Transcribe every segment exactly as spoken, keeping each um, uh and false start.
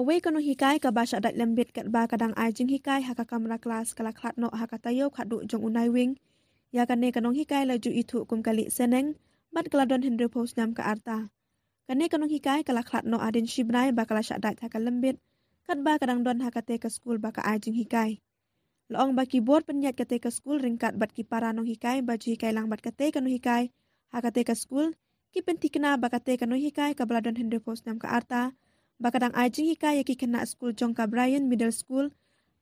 Kawei ka nonghikai kaba shah dait lembit katba ka dang ai jinghikai ha ka kamra klas ka la khlad noh ha ka taïew khatduh jong u Naiwing. Ïa kane ka nonghikai la ju ithuh kum ka Lieh Seneng bad ka la don hynriewphew snem ka rta. Kane ka nonghikai ka la khlad noh hadien shibnai ba ka la shah dait ha ka lembit katba ka dang don ha kata ka skul ba ka ai jinghikai. La ong ba ki bor pynïaid kata ka skul ryngkat bad ki para nonghikai ba ju hikai lang bad kata ka nonghikai ha kata ka skul, ki pynthikna ba kata ka nonghikai kaba la don hynriewphew snem ka rta ba ka dang ai jinghikai ïa ki khynnah skul jong ka Bryan Middle School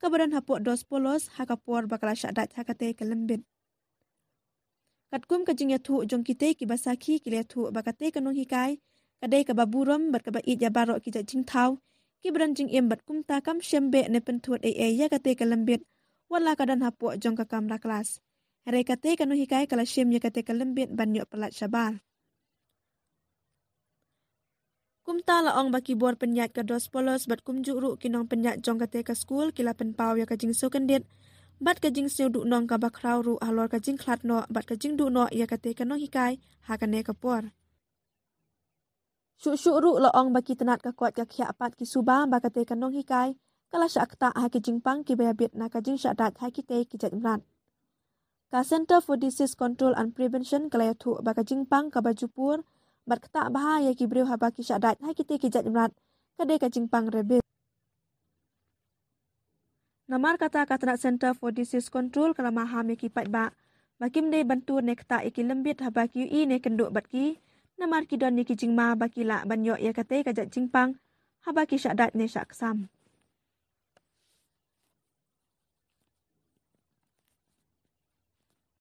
kaba don hapoh Dos Polos ha ka por ba ka la shah dait ha kata ka lembit. Katkum ka jingïathuh jong kita kiba sakhi, ki la ïathuh ba kata ka nonghikai ka dei kaba burom bad kaba ïeit ïa baroh ki jait jingthaw kiba don jingim bad kumta kam shym beh ne pynthut ei ei ïa kata ka lembit, wat la ka don hapoh jong ka kamra klas. Hynrei kata ka nonghikai ka la shim ïa kata ka lembit ban ïoh pyllait shabar. Kumta la ong ba ki bor pynïaid ka Dos Polos bad kumjuh ruh ki nongpynïaid jong kata ka skul ki la pynpaw ïa ka jingsngewkyndit bad ka jingsngewduhnong kaba khraw ruh halor ka jingkhlad noh bad ka jingduh noh ïa kata ka nonghikai ha kane ka por. Shuh shuh ruh la ong ba ki tnat ka koit ka khiah pat ki suba ba kata ka nonghikai ka la shah ktah ha ki jingpang kiba ïabit na ka jingshah dait ha kita ki jait mrad. Ka Centre for Disease Control and Prevention ka la ïathuh ba ka jingpang kaba jupur bad ktah bha ïa ki briew haba ki shah dait ha kita ki jait mrad ka dei ka jingpang rabies. Namar kata ka tnat Centre for Disease Control ka la maham ïa ki paidbah ba kim dei ban tur ne ktah ïa ki lembit haba ki ïohi ne kynduh bad ki, namar ki don ïa ki jingma ba ki lah ban ïoh ïa kata ka jait jingpang haba ki shah dait ne shah ksam.